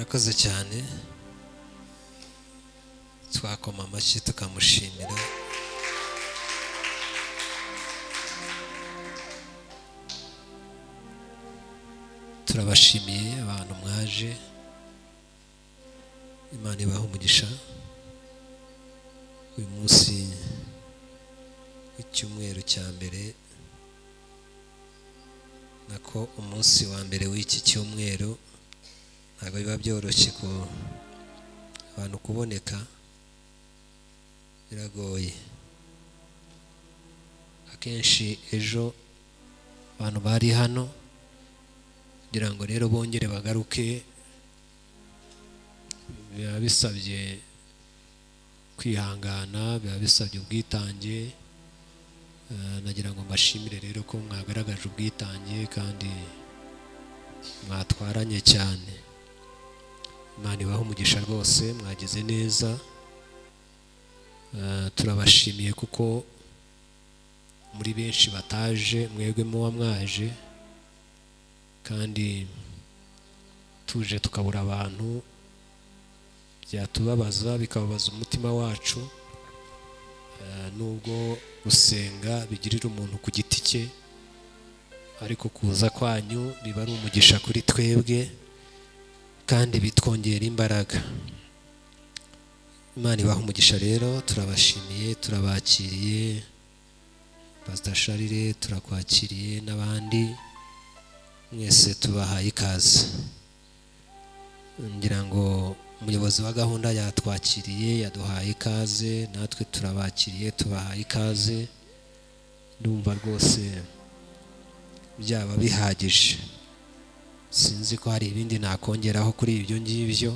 Arakoze cyane, twakoma amashyi tukamushimira. Turabashimiye abantu mwaje, Imana ibahe umugisha. Uyu munsi w'icyumweru cya mbere, nako umunsi wa mbere w'iki cyumweru, ntabwo biba byoroshye ku abantu kuboneka, biragoye. Akenshi ejo abantu bari hano kugira ngo rero bongere bagaruke, biba bisabye kwihangana, biba bisabye ubwitange. Nagira ngo mbashimire rero ko mwagaragaje ubwitange kandi mwatwaranye cyane. Imana ibahe umugisha rwose, mwagize neza. Turabashimiye kuko muri benshi bataje, mwebwe muba mwaje, kandi tuje tukabura abantu byatubabaza, bikababaza umutima wacu. Nubwo gusenga bigirira umuntu ku giti cye, ariko kuza kwanyu biba ari umugisha kuri twebwe kandi bitwongera imbaraga. Imana ibahe umugisha rero, turabashimiye, turabakiriye. Pastor Charire turakwakiriye n'abandi mwese tubahaye ikaze. Ngira ngo umuyobozi wa gahunda yatwakiriye, yaduhaye ikaze, natwe turabakiriye, tubahaye ikaze. Ndumva rwose byaba bihagije, sinzi ko hari ibindi nakongeraho kuri ibyo ngibyo.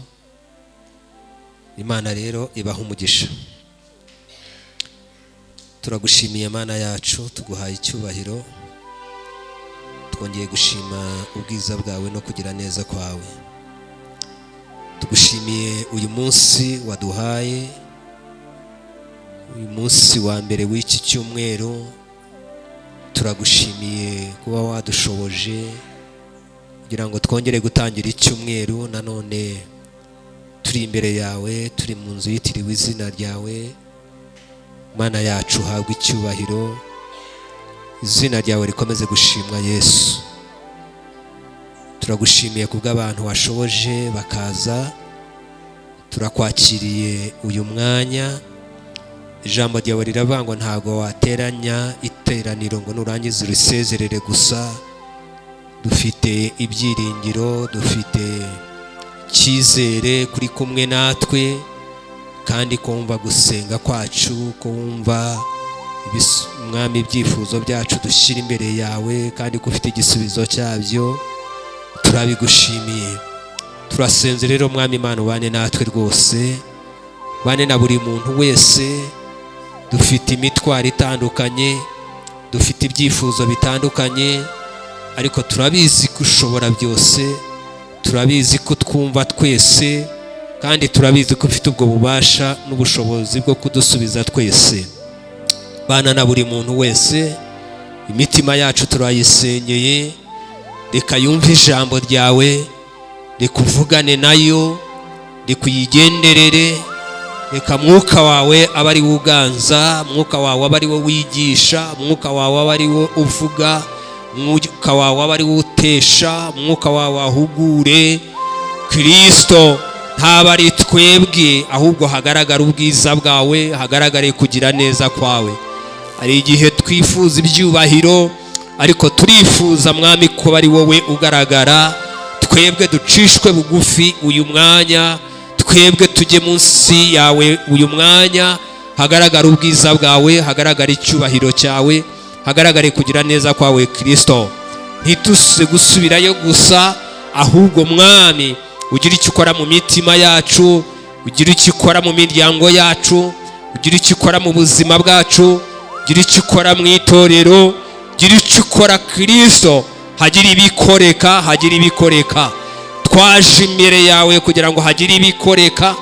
Imana rero ibahe umugisha. Turagushimiye Mana yacu, tuguhaye icyubahiro, twongeye gushima ubwiza bwawe no kugira neza kwawe. Tugushimiye uyu munsi waduhaye, uyu munsi wa mbere w'iki cyumweru. Turagushimiye kuba wadushoboje kugira ngo twongere gutangira icyumweru nanone turi imbere yawe, turi mu nzu yitiriwe izina ryawe. Mana yacu, habwa icyubahiro, izina ryawe rikomeze gushimwa Yesu. Turagushimiye kubw'abantu washoboje bakaza, turakwakiriye uyu mwanya. Ijambo ryawe riravuga ngo ntago wateranya iteraniro ngo nurangiza urisezerere gusa. Dufite ibyiringiro, dufite icyizere kuri kumwe natwe, kandi kumva gusenga kwacu, kumva Mwami ibyifuzo byacu dushyira imbere yawe, kandi ko ufite igisubizo cyabyo. Turabigushimiye, turasenze rero Mwami Imana ubane natwe rwose, bane na buri muntu wese. Dufite imitwaro itandukanye, dufite ibyifuzo bitandukanye, ariko turabizi ko ushobora byose, turabizi ko twumva twese, kandi turabizi ko ufite ubwo bubasha n'ubushobozi bwo kudusubiza twese. Bana na buri muntu wese, imitima yacu turayisenyeye, reka yumve ijambo ryawe, reka uvugane nayo, reka uyigenderere, reka mwuka wawe abe ari wo uganza, mwuka wawe abe ari wo wigisha, mwuka wawe abe ari wo uvuga, mwuka wawe abe ari wo utesha, mwuka wawe ahugure. Kristo ntaba ari twebwe, ahubwo hagaragara ubwiza bwawe, hagaragare kugira neza kwawe. Hari igihe twifuza ibyubahiro, ariko turifuza Mwami ko ari wowe ugaragara. Twebwe ducishwe bugufi uyu mwanya, twebwe tujye munsi yawe uyu mwanya, hagaragara ubwiza bwawe, hagaragara icyubahiro cyawe, hagaragare kugira neza kwawe Kristo. Ntituse gusubirayo gusa, ahubwo Mwami ugira icyo ukora mu mitima yacu, ugira icyo ukora mu miryango yacu, ugira icyo ukora mu buzima bwacu, ugira icyo ukora mu itorero, ugira icyo ukora Kristo. Hagira ibikoreka, hagira ibikoreka. Twaje imbere yawe kugira ngo hagire ibikoreka,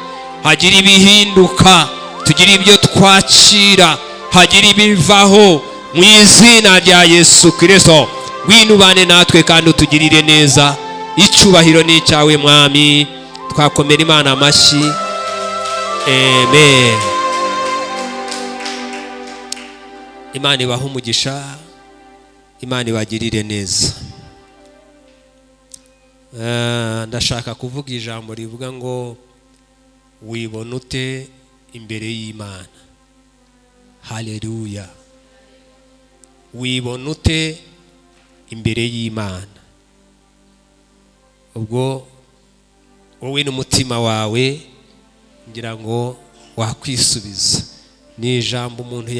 hagire ibihinduka, tugire ibyo twakira, hagire ibivaho mu izina rya Yesu Kristo. Ngwino ubane natwe kandi utugirire neza. Icyubahiro ni icyawe Mwami. Twakomera Imana amashyi. Amen. Imana ibahe umugisha, Imana ibagirire neza. Ndashaka kuvuga ijambo rivuga ngo wibona ute imbere y'Imana. Haleluya. Wibona ute imbere y'Imana? Ubwo wowe n'umutima wawe ngira ngo wakwisubiza. Ni ijambo umuntu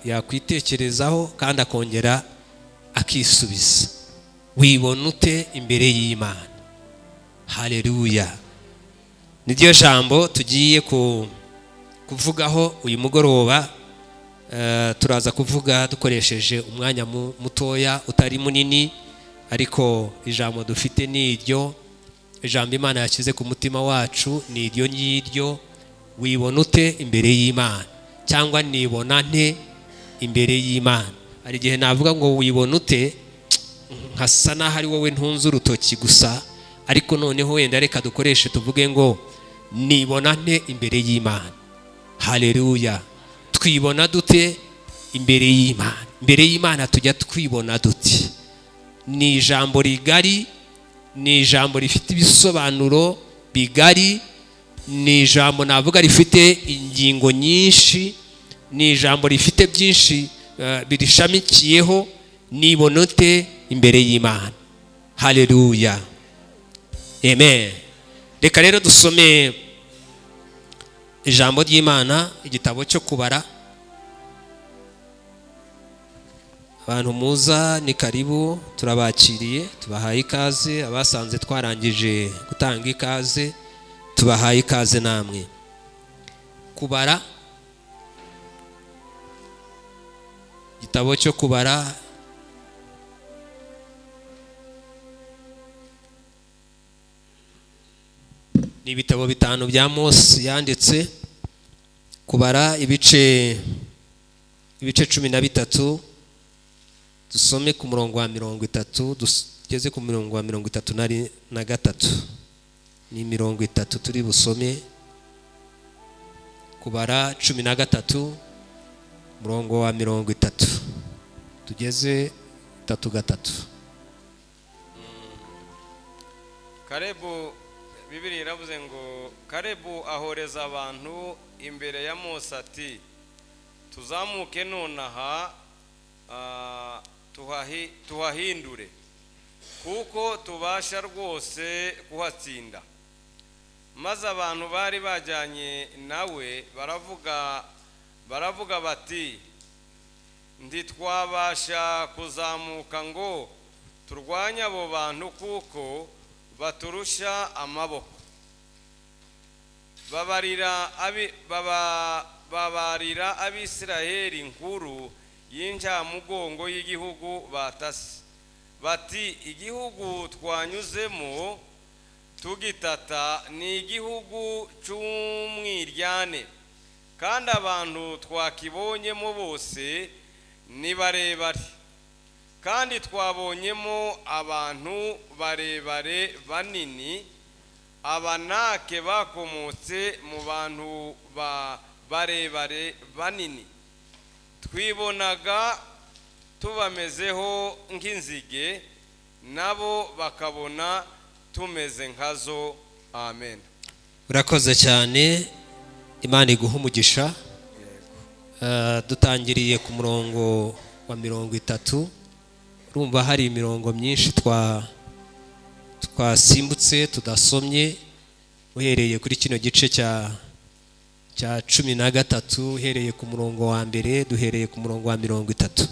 yakwitekerezaho kandi akongera akisubiza. Wibona ute imbere y'Imana? Haleluya. Niryo jambo tugiye kuvugaho uyu mugoroba. Turaza kuvuga dukoresheje umwanya mutoya utari munini, ariko ijambo dufite ni iryo ijambo Imana yashyize ku mutima wacu, ni iryo ngiryo: wibona ute imbere y'Imana, cyangwa nibona nte imbere y'Imana. Hari igihe navuga ngo wibona ute, nkasa n'aho ari wowe ntunze urutoki gusa, ariko noneho wenda reka dukoreshe tuvuge ngo nibona nte imbere y'Imana. Haleluya. Twibona dute imbere y'Imana? Imbere y'Imana tujya twibona dute? Ni ijambo rigari, ni ijambo rifite ibisobanuro bigari, ni ijambo navuga rifite ingingo nyinshi, ni ijambo rifite byinshi birishamikiyeho. Nibona ute imbere y'Imana? Haleluya, amen. Reka rero dusome ijambo ry'Imana, igitabo cyo Kubara. Abantu muza ni karibu, turabakiriye, tubahaye ikaze. Abasanze twarangije gutanga ikaze, tubahaye ikaze namwe. Kubara, igitabo cyo Kubara, ni ibitabo 5 bya Mose yanditse. Kubara ibice 13, dusome ku murongo wa 30, tugeze ku murongo wa 33. Ni 30 turi busome. Kubara 13, murongo wa 30, tugeze 33. Kalebu, Bibiliya iravuze ngo Kalebu ahoreza abantu imbere ya Mose ati: tuzamuke nonaha tuhahindure, kuko tubasha rwose kuhatsinda. Maze abantu bari bajyanye nawe baravuga bati: ntitwabasha kuzamuka ngo turwanye abo bantu, kuko baturusha amaboko. Babarira Abisiraheli inkuru y'incamugongo y'igihugu batase, bati: igihugu twanyuzemo tugitata ni igihugu cy'umwiryane, kandi abantu twakibonyemo bose ni barebare, kandi twabonyemo abantu barebare banini, Abanake bakomotse mu bantu barebare banini. Twibonaga tubamezeho nk'inzige, nabo bakabona tumeze nkazo. Amen. Urakoze cyane, Imana iguhe umugisha. Dutangiriye ku murongo wa 30. Urumva hari imirongo myinshi twasimbutse tudasomye, uhereye kuri kino gice cya 13, uhereye ku murongo wa 1, duhereye ku murongo wa 30.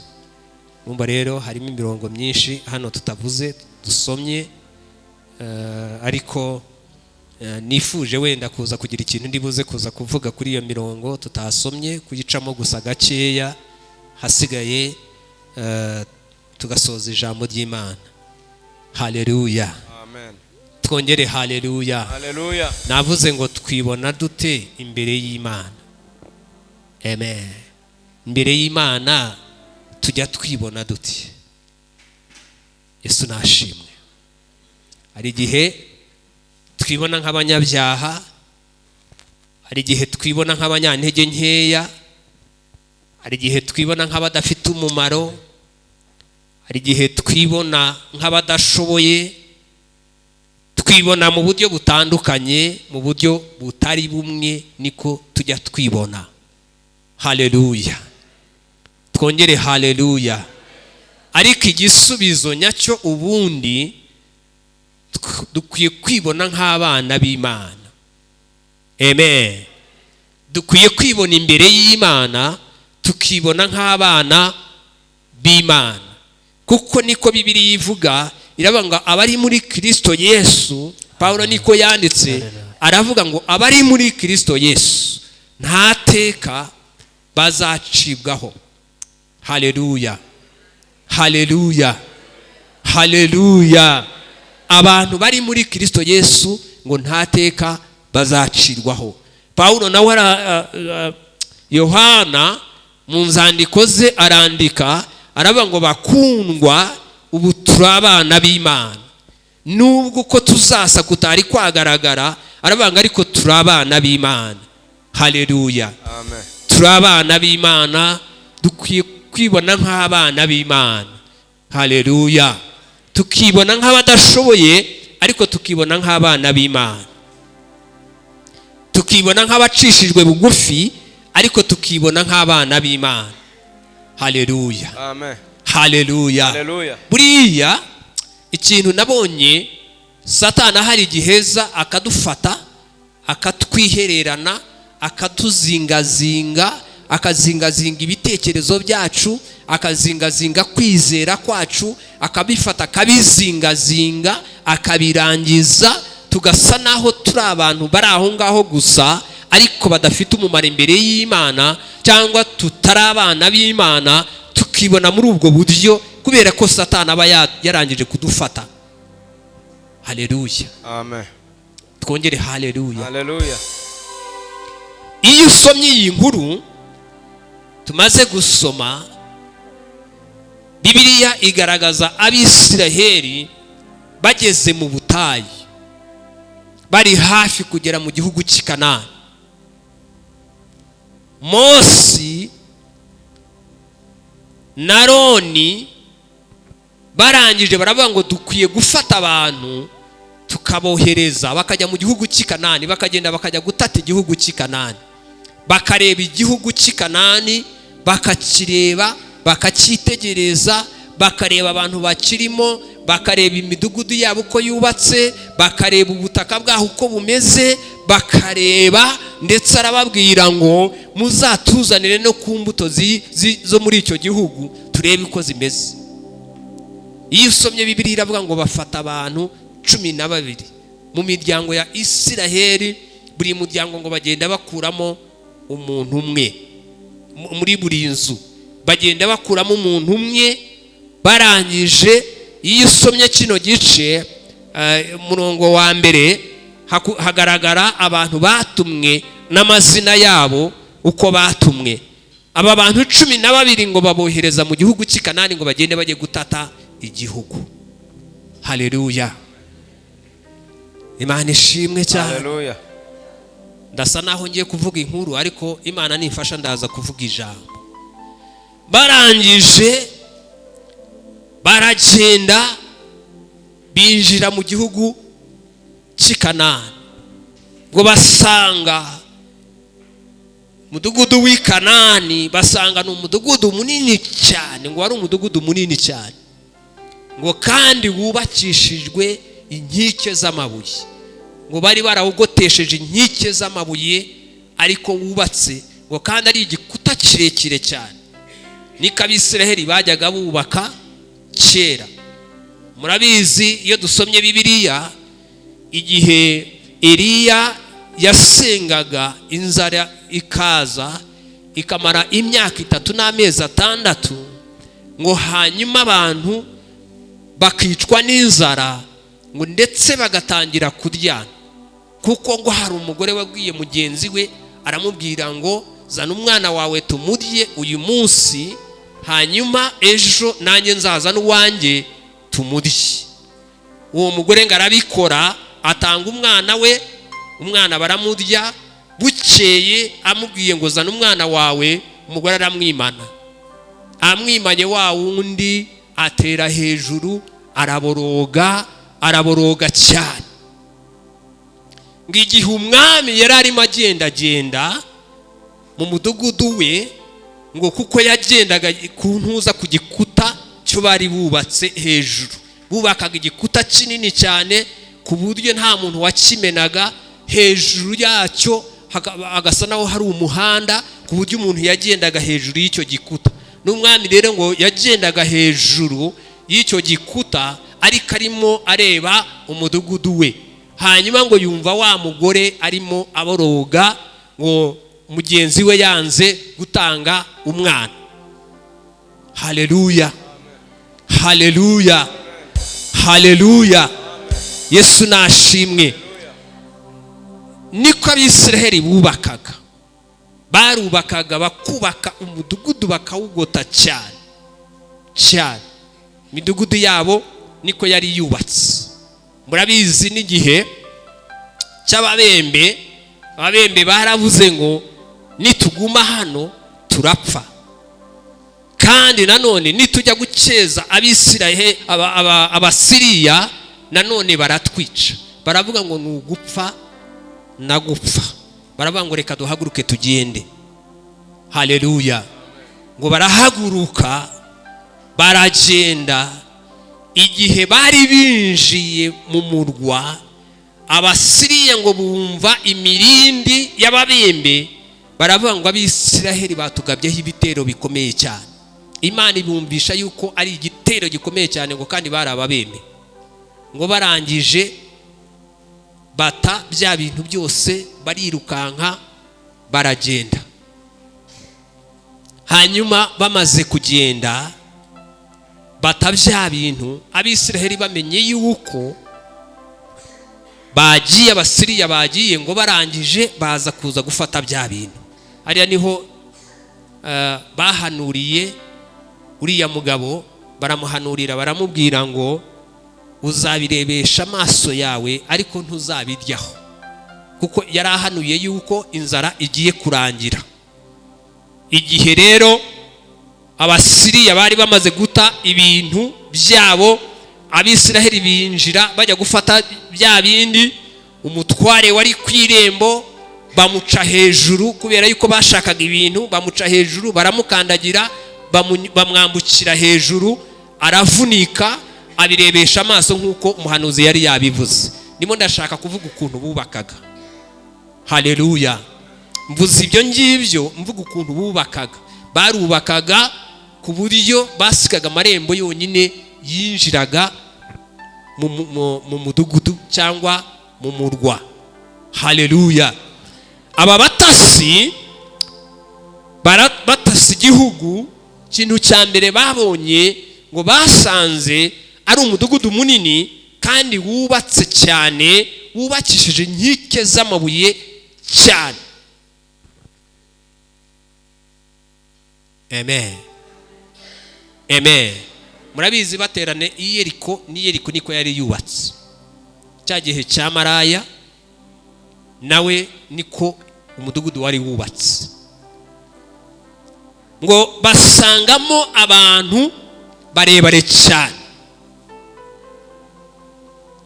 Urumva rero harimo imirongo myinshi hano tutavuze dusomye, ariko nifuje wenda kuza kugira ikintu ndibuze kuza kuvuga kuri iyo mirongo tutasomye, kuyicamo gusa gakeya, hasigaye tugasoza ijambo ry'Imana. Haleluya. Amen. Twongere haleluya. Haleluya. Navuze ngo twibona dute imbere y'Imana? Amen. Imbere y'Imana tujya twibona dute? Yesu nashimwe. Hari igihe twibona nk'abanyabyaha, hari igihe twibona nk'abanyantege nkeya, hari igihe twibona nk'abadafite umumaro, hari igihe twibona nk'abadashoboye, twibona mu buryo butandukanye, mu buryo butari bumwe, niko tujya twibona. Haleluya, twongere haleluya. Ariko igisubizo nyacyo ubundi dukwiye kwibona nk'abana b'Imana. Amen. Dukwiye kwibona imbere y'Imana, tukibona nk'abana b'Imana, kuko niko Bibiliya ivuga, iravuga ngo abari muri Kristo Yesu. Pawulo niko yanditse, aravuga ngo abari muri Kristo Yesu nta teka bazacibwaho. Haleluya, haleluya, haleluya. Abantu bari muri Kristo Yesu ngo nta teka bazacirwaho. Pawulo nawe Yohana mu nzandiko ze arandika, aravuga ngo bakundwa, ubu turi abana b'Imana, nubwo uko tuzasa kutari kwagaragara, aravuga ngo ariko turi abana b'Imana. Haleluya, amen. Turi abana b'Imana, dukwiye kwibona nk'abana b'Imana. Haleluya. Tukibona nk'abadashoboye, ariko tukibona nk'abana b'Imana, tukibona nk'abacishijwe bugufi, ariko tukibona nk'abana b'Imana. Haleluya, amen. Haleluya, haleluya. Buriya ikintu nabonye, Satani hari igiheza akadufata, akatwihererana, akatuzingazinga, akazingazinga ibitekerezo byacu, akazingazinga kwizera kwacu, akabifata akabizingazinga, akabirangiza, tugasa naho turi abantu bari aho ngaho gusa, ariko badafite umumaro imbere y'Imana, cyangwa tutari abana b'Imana, tukibona muri ubwo buryo kubera ko Satani aba yarangije kudufata. Haleluya, amen. Twongere haleluya, haleluya. Iyo usomye iyi nkuru tumaze gusoma, Bibiliya igaragaza Abisiraheli bageze mu butayu, bari hafi kugera mu gihugu cy'i Kanani. Mose na Aroni barangije baravuga ngo dukwiye gufata abantu tukabohereza bakajya mu gihugu cy'i Kanani, bakagenda bakajya gutata igihugu cy'i Kanani, bakareba igihugu cy'i Kanani, bakakireba, bakacyitegereza, bakareba abantu bakirimo, bakareba imidugudu yabo uko yubatse, bakareba ubutaka bwaho uko bumeze, bakareba ndetse arababwira ngo muzatuzanire no ku mbuto zo muri icyo gihugu turebe uko zimeze. Iyo usomye Bibiliya iravuga ngo bafata abantu 12 mu miryango ya Isiraheli, buri muryango ngo bagenda bakuramo umuntu umwe, muri buri nzu bagenda bakuramo umuntu umwe. Barangije, iyo usomye kino gice, umurongo wa mbere, hagaragara abantu batumwe n'amazina yabo uko batumwe. Aba bantu 12 ngo babohereza mu gihugu cy'i Kanani ngo bagende bajye gutata igihugu. Haleluya, Imana ishimwe cyane. Haleluya. Ndasa naho ngiye kuvuga inkuru, ariko Imana nimfasha ndaza kuvuga ijambo. Barangije baragenda binjira mu gihugu cy'i Kanani, ngo basanga umudugudu w'i Kanani, basanga ni umudugudu munini cyane, ngo wari umudugudu munini cyane, ngo kandi wubakishijwe inkike z'amabuye, ngo bari barawugotesheje inkike z'amabuye, ariko wubatse, ngo kandi ari igikuta kirekire cyane. Niko Abisiraheli bajyaga bubaka kera. Murabizi iyo dusomye Bibiliya, igihe Eliya yasengaga inzara ikaza ikamara imyaka 3 n'amezi 6, ngo hanyuma abantu bakicwa n'inzara, ngo ndetse bagatangira kuryana, kuko ngo hari umugore wabwiye mugenzi we aramubwira ngo zana umwana wawe tumurye uyu munsi, hanyuma ejo nanjye nzaza n'uwanjye tumurye. Uwo mugore ngo arabikora, Atanga umwana we, umwana baramurya. Bukeye amubwiye ngo zana umwana wawe, umugore aramwimana. Amwimanye wa wundi atera hejuru, araboroga, araboroga cyane. Ngo igihe umwami yari arimo agendagenda mu mudugudu we, ngo kuko yagendaga ku ntuza ku gikuta cyo bari bubatse hejuru, bubakaga igikuta kinini cyane ku buryo nta muntu wakimenaga. Hejuru yacyo agasa naho hari umuhanda, ku buryo umuntu yagendaga hejuru y'icyo gikuta. N'umwami rero ngo yagendaga hejuru y'icyo gikuta, ariko arimo areba umudugudu we. Hanyuma ngo yumva wa mugore arimo aboroga, ngo mugenzi we yanze gutanga umwana. Haleluya, haleluya, haleluya! Yesu nashimwe. Niko Abisiraheli bubakaga, barubakaga, bakubaka umudugudu bakawugota cyane cyane. Imidugudu yabo niko yari yubatse. Murabizi n'igihe cy'ababembe, ababembe baravuze ngo nituguma hano turapfa, kandi nanone nitujya gukeza Abisiraheli, Abasiriya nanone baratwica. Baravuga ngo ni ugupfa na gupfa. Baravuga ngo reka duhaguruke tugende. Haleluya! Ngo barahaguruka baragenda. Igihe bari binjiye mu murwa, Abasiriya ngo bumva imirindi y'ababembe, baravuga ngo Abisiraheli batugabyeho ibitero bikomeye cyane. Imana ibumvisha yuko ari igitero gikomeye cyane, ngo kandi bari ababembe. Ngo barangije bata bya bintu byose, barirukanka baragenda. Hanyuma bamaze kugenda bata bya bintu, Abisiraheli bamenye yuko bagiye, Abasiriya bagiye, ngo barangije baza kuza gufata bya bintu. Hariya niho bahanuriye uriya mugabo, baramuhanurira, baramubwira ngo uzabirebesha amaso yawe ariko ntuzabiryaho, kuko yari ahanuye yuko inzara igiye kurangira. Igihe rero Abasiriya bari bamaze guta ibintu byabo, Abisiraheli binjira bajya gufata bya bindi. Umutware wari ku irembo bamuca hejuru, kubera yuko bashakaga ibintu, bamuca hejuru, baramukandagira, bamwambukira hejuru, aravunika, abirebesha amaso nk'uko umuhanuzi yari yabivuze. Ndimo ndashaka kuvuga ukuntu bubakaga. Haleluya! Mvuze ibyo ngibyo mvuga ukuntu bubakaga. Barubakaga ku buryo basigaga amarembo yonyine yinjiraga mu mudugudu cyangwa mu murwa. Haleluya! Aba batasi batasi igihugu, ikintu cya mbere babonye ngo basanze ari umudugudu munini kandi wubatse cyane, wubakishije inkike z'amabuye cyane. Amen, amen. Murabizi baterane Iyeriko, n'Iyeriko niko yari yubatse cya gihe cya maraya, nawe niko umudugudu wari wubatse. Ngo basangamo abantu barebare cyane.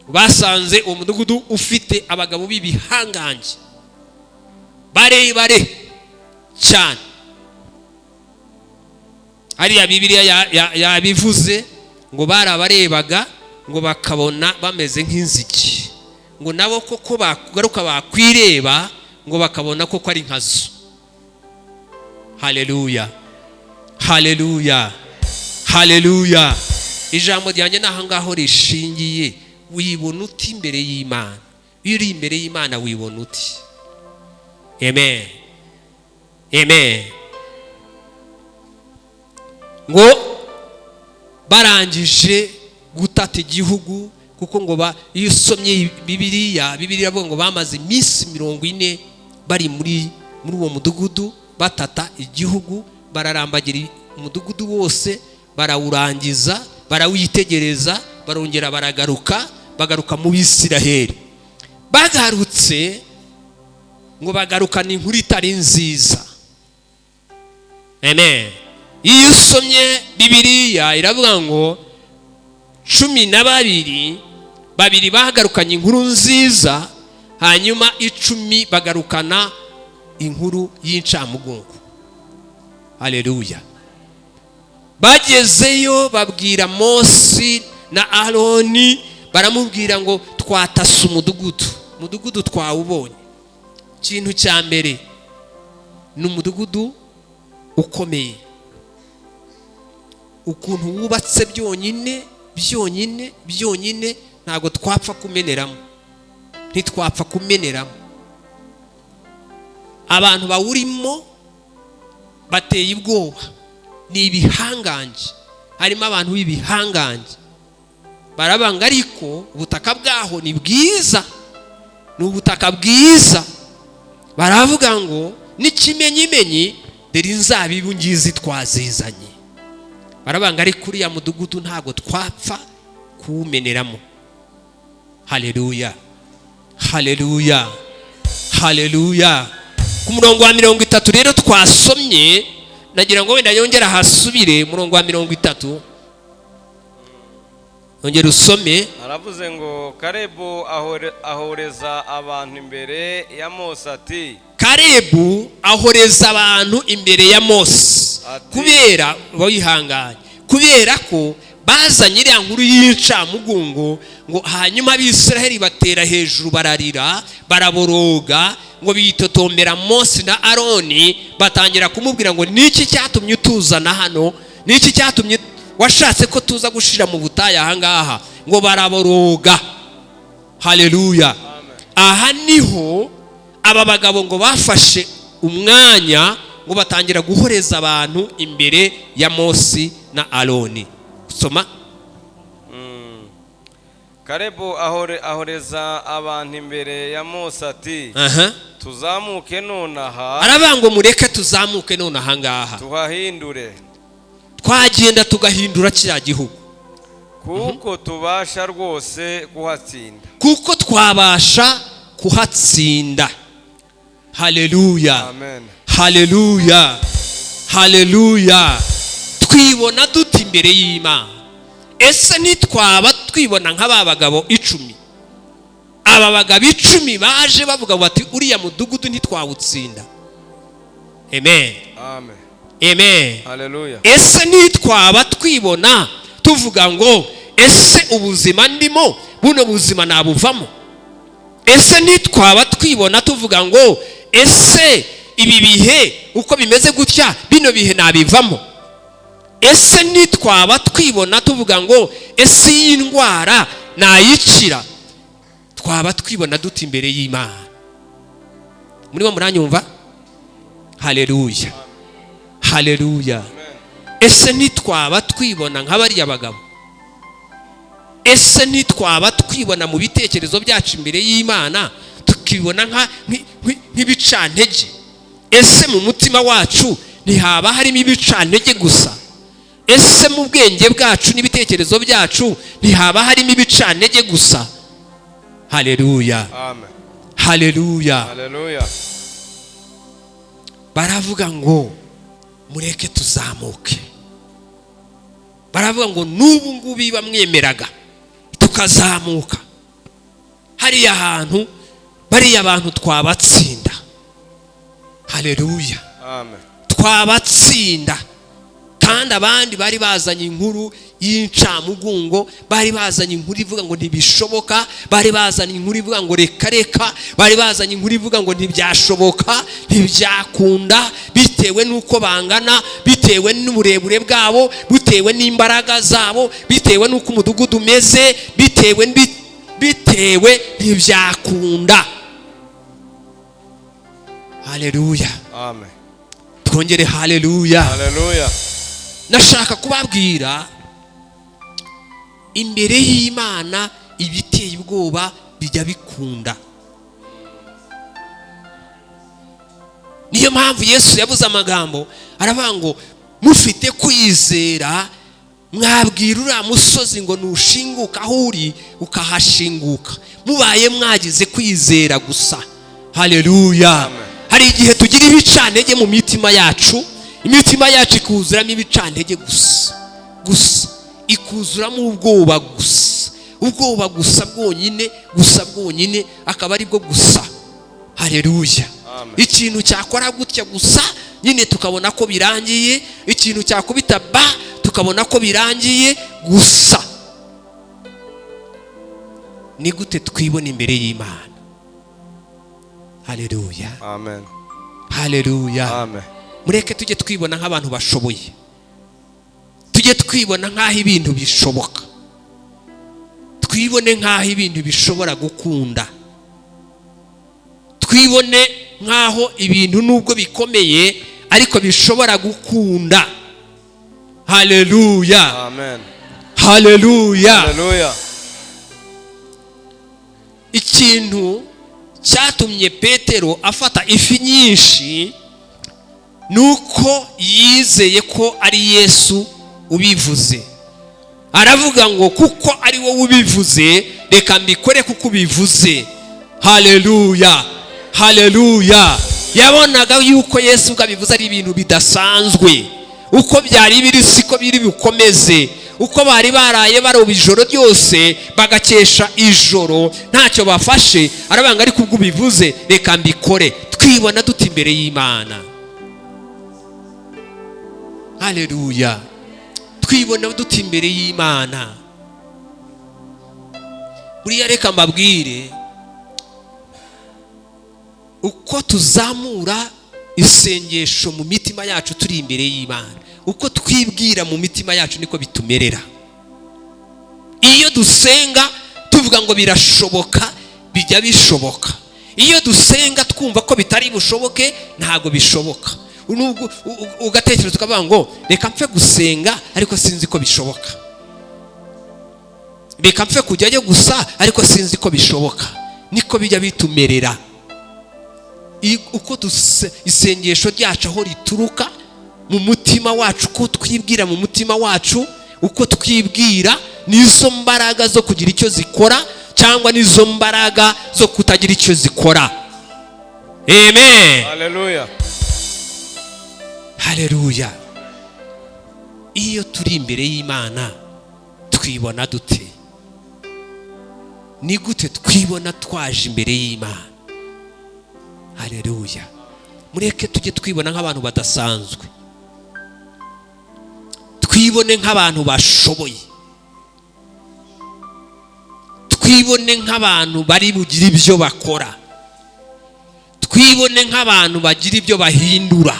Basanze uwo mudugudu ufite abagabo b'ibihangange barebare cyane. Hariya Bibiliya yabivuze ngo barabarebaga ngo bakabona bameze nk'inzige, ngo nabo koko bagaruka bakwireba ngo bakabona koko ari nkazo. Haleluya, haleluya, haleluya! Ijambo ryanjye n'aho ngaho rishingiye. Wibona uti imbere y'Imana? Iyo uri imbere y'Imana wibona uti? Amen, amen. Ngo barangije gutata igihugu, kuko ngo iyo usomye Bibiliya, Bibiliya iravuga ngo bamaze iminsi 40 bari muri uwo mudugudu batata igihugu, bararambagira umudugudu wose, barawurangiza, barawitegereza, barongera baragaruka, bagaruka mu Bisiraheli. Bagarutse ngo bagarukane inkuru itari nziza. Amen. Iyo usomye Bibiliya iravuga ngo 12, babiri bagarukanye inkuru nziza, hanyuma 10 bagarukana inkuru y'incamugongo. Haleluya. Bagezeyo babwira Mose na Aroni, baramubwira ngo twatase umudugudu, umudugudu twawubonye. Ikintu cya mbere ni umudugudu ukomeye, ukuntu wubatse byonyine byonyine byonyine ntabwo twapfa kumeneramo, ntitwapfa kumeneramo. Abantu bawurimo bateye ubwoba, ni ibihangange, harimo abantu b'ibihangange. Barabanga, ariko ubutaka bwaho ni bwiza, ni ubutaka bwiza. Baravuga ngo n'ikimenyimenyi dore inzabibu ngizi twazizanye. Barabanga, ariko uriya mudugudu ntabwo twapfa kuwumeneramo. Haleluya, haleluya, haleluya. Ku murongo wa 30 rero twasomye, nagira ngo wenda yongere ahasubire. Umurongo wa 30, yongere usome. Aravuze ngo Karebu ahoreza abantu imbere ya Mose ati: Karebu ahoreza abantu imbere ya Mose kubera wihanganye, kubera ko bazanye iriya nkuru y'incamugongo, ngo hanyuma Abisiraheli batera hejuru bararira, baraboroga, ngo bitotombera Mose na Aroni, batangira kumubwira ngo niki cyatumye utuzana hano, niki cyatumye washatse ko tuza gushira mu butayu aha ngaha, ngo baraboroga. Haleluya. Aha niho aba bagabo ngo bafashe umwanya ngo batangira guhoreza abantu imbere ya Mose na Aroni. Soma. Karebu ahoreza abantu imbere ya Mose ati: tuzamuke nonaha. Aravuga ngo mureke tuzamuke none aha ngaha, tuhahindure, twagenda tugahindura kiriya gihugu, kuko tubasha rwose kuhatsinda, kuko twabasha kuhatsinda. Haleluya. Amen. Haleluya, haleluya. Twibona dute imbere y'Imana? Ese ntitwaba twibona nk'aba bagabo 10? Aba bagabo 10 baje bavuga bati uriya mudugudu ntitwawutsinda. Amen. Amen. Amen. Haleluya. Ese ntitwaba twibona tuvuga ngo ese ubuzima ndimo buno buzima nabuvamo? Ese ntitwaba twibona tuvuga ngo ese ibi bihe uko bimeze gutya bino bihe nabivamo? Ese ntitwaba twibona tuvuga ngo ese iyi ndwara nayikira? Twaba twibona dute imbere y'Imana? Murimo muranyumva? Haleluya, haleluya. Ese ntitwaba twibona nka bariya bagabo? Ese ntitwaba twibona mu bitekerezo byacu imbere y'Imana tukibona nk'ibicantege? Ese mu mutima wacu ntihaba harimo ibicantege gusa? Ese mu bwenge bwacu n'ibitekerezo byacu ntihaba harimo ibicantege gusa? Haleluya. Amen. Haleluya. Haleluya. Baravuga ngo mureke tuzamuke. Baravuga ngo n'ubu ngubu bamwemeraga tukazamuka hariya hantu, bariya bantu twabatsinda. Haleluya. Amen. Twabatsinda. Kandi abandi bari bazanye inkuru y'incamugongo, bari bazanye inkuru ivuga ngo ntibishoboka, bari bazanye inkuru ivuga ngo reka reka, bari bazanye inkuru ivuga ngo ntibyashoboka, ntibyakunda, bitewe n'uko bangana, bitewe n'uburebure bwabo, bitewe n'imbaraga zabo, bitewe n'uko umudugudu umeze, bitewe ntibyakunda. Haleluya. Amen. Twongere haleluya. Haleluya. Nashaka kubabwira imbere y'Imana ibiteye ubwoba bijya bikunda. Niyo mpamvu Yesu yabuze amagambo aravuga ngo mufite kwizera Mwabwira uriya musozi ngo nushinguka aho uri ukahashinguka, mubaye mwagize kwizera gusa. Haleluya. Amen. Hari igihe tugira ibicantege mu mitima yacu, imitima yacu ikuzuramo ibicantege gusa gusa, ikuzuramo ubwoba gusa, ubwoba gusa bwonyine gusa bwonyine, akaba ari bwo gusa. Haleluya. Amen. Ikintu cyakora gutya gusa nyine tukabona ko birangiye, ikintu cyakubita ba tukabona ko birangiye gusa. Ni gute twibona imbere y'Imana? Haleluya. Amen. Haleluya. Amen. Mureke tujye twibona nk'abantu bashoboye, tujye twibona nk'aho ibintu bishoboka, twibone nk'aho ibintu bishobora gukunda, twibone nk'aho ibintu nubwo bikomeye ariko bishobora gukunda. Haleluya. Amen. Haleluya. Haleluya. Ikintu cyatumye Petero afata ifi nyinshi ni uko yizeye ko ari Yesu ubivuze. Aravuga ngo kuko ari wowe ubivuze, reka mbikore kuko ubivuze. Haleluya, haleluya. Yabonaga yuko Yesu ubwo abivuze ari ibintu bidasanzwe. Uko byari biri siko biri bukomeze. Uko bari baraye baroba ijoro ryose bagakesha ijoro ntacyo bafashe, arabanga ariko ubwo ubivuze reka mbikore. Twibona dute imbere y'Imana? Haleluya. Twibona dute imbere y'Imana? Buriya reka mbabwire, uko tuzamura isengesho mu mitima yacu turi imbere y'Imana, uko twibwira mu mitima yacu niko bitumerera. Iyo dusenga tuvuga ngo birashoboka, bijya bishoboka. Iyo dusenga twumva ko bitari bushoboke, ntago bishoboka. Nubwo ugatekereza ukavuga ngo reka mpfe gusenga ariko sinzi ko bishoboka, reka mpfe kujyayo gusa ariko sinzi ko bishoboka, niko bijya bitumerera. Uko isengesho ryacu aho rituruka mu mutima wacu, uko twibwira mu mutima wacu, uko twibwira nizo mbaraga zo kugira icyo zikora cyangwa nizo mbaraga zo kutagira icyo zikora. Amen. Haleluya. Haleluya. Iyo turi imbere y'Imana twibona dute? Ni gute twibona twaje imbere y'Imana? Haleluya. Mureke tujye twibona nk'abantu badasanzwe, twibone nk'abantu bashoboye, twibone nk'abantu bari bugire ibyo bakora, twibone nk'abantu bagira ibyo bahindura.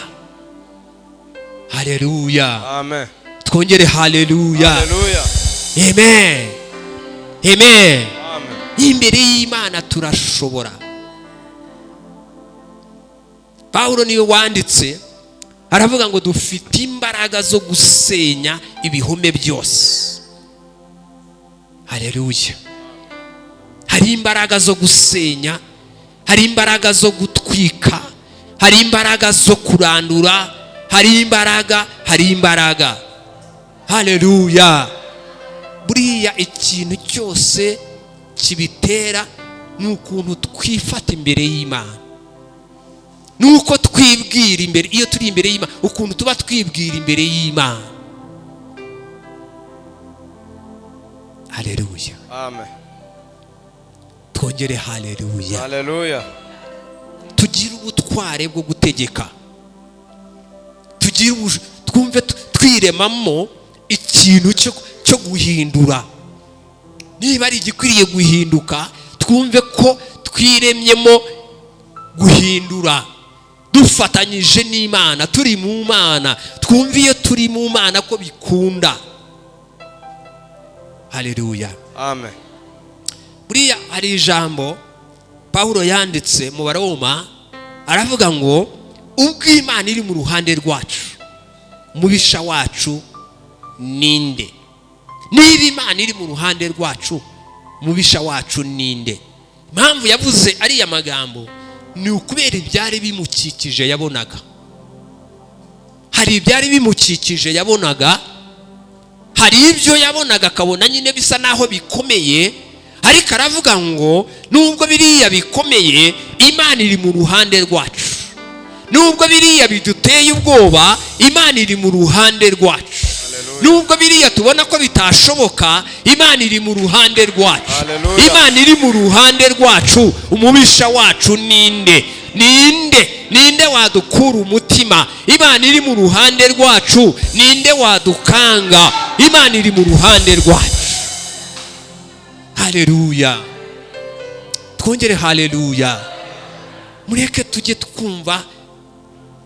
Haleluya. Amen. Twongere haleluya. Haleluya. Amen. Amen. Amen. Imbere y'Imana turashobora. Pawulo niwe wanditse aravuga ngo dufite imbaraga zo gusenya ibihome byose. Haleluya. Hari imbaraga zo gusenya, hari imbaraga zo gutwika, hari imbaraga zo kurandura, hari imbaraga, hari imbaraga. Haleluya. Buriya ikintu cyose kibitera ni ukuntu twifata imbere y'Imana, nuko twibwira imbere. Iyo turi imbere y'Imana, ukuntu tuba twibwira imbere y'Imana. Haleluya. Amen. Twongere haleluya. Haleluya. Tugire ubutware bwo gutegeka, tugire twumve twiremamo ikintu cyo guhindura. Niba ari igikwiriye guhinduka, twumve ko twiremyemo guhindura, dufatanyije n'Imana, turi mu Mana, twumve iyo turi mu Mana ko bikunda. Haleluya. Amen. Buriya hari ijambo Pawulo yanditse mu Baroma, aravuga ngo ubwo Imana iri mu ruhande rwacu, mubisha wacu ninde? Niba Imana iri mu ruhande rwacu, mubisha wacu ninde? Impamvu yavuze ariya magambo ni ukubera ibyari bimukikije yabonaga. Hari ibyari bimukikije yabonaga, Hari ibyo yabonaga akabona nyine bisa naho bikomeye, ariko aravuga ngo nubwo biriya bikomeye, Imana iri mu ruhande rwacu. Nubwo biriya biduteye ubwoba, Imana iri mu ruhande rwacu. Nubwo biriya tubona ko bitashoboka, Imana iri mu ruhande rwacu. Hallelujah. Imana iri mu ruhande rwacu, umubisha wacu ninde? Ninde? Ninde wadukura umutima? Imana iri mu ruhande rwacu, ninde wadukanga? Imana iri mu ruhande rwacu. Haleluya! Twongere haleluya. Mureke tujye twumva